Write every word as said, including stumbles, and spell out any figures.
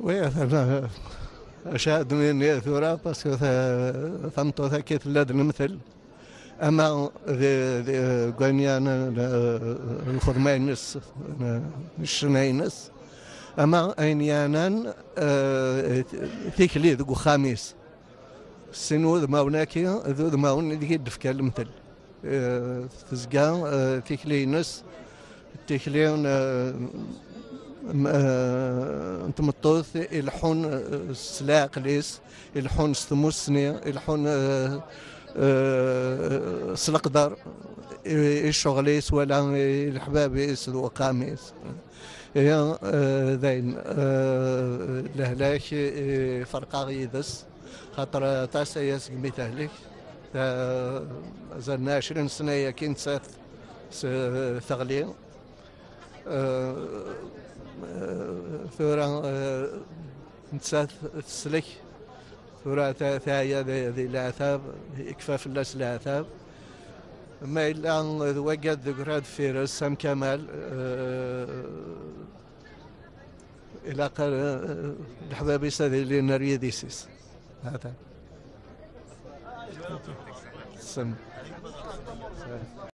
Oui, acu ad d-nini tura, parce que ta- tameṭṭut-agi tella d lemtel. Ama d, d, deg wayen yeɛnan, eh, lxedma-ines, eh, ccna-ines, ama ayen yeɛnan, eh, tikli deg uxxam-is. Sin wudmawen-agi d udmawen i d-yefka lemtel. Eh, tezga, eh, tikli-ines, tikli n, eh, m- eh, n tmeṭṭut ileḥḥun, eh, s leɛqel-is, ileḥḥun s tmussni, ileḥḥun, eh, eh, s leqder i, i ccɣel-is wala i leḥbab-is d uqam-is. Ihi, eh, dayen, eh, lehlak iferq-aɣ yid-s, xaṭer aṭas aya segmi tehlek. Ta- azal n ɛecrin sna-agi nettat s- teɣli. Eh, eh, tura, eh, nettat teslek. Tura ta- teɛya di di leɛtab, ikfa fell-as leɛtab. Ma yella d wagad deg ura deffir-s, am Kamal, eh, ilaq, eh, leḥbab-is ad ilin ar yidis-is. Hata. Ssem.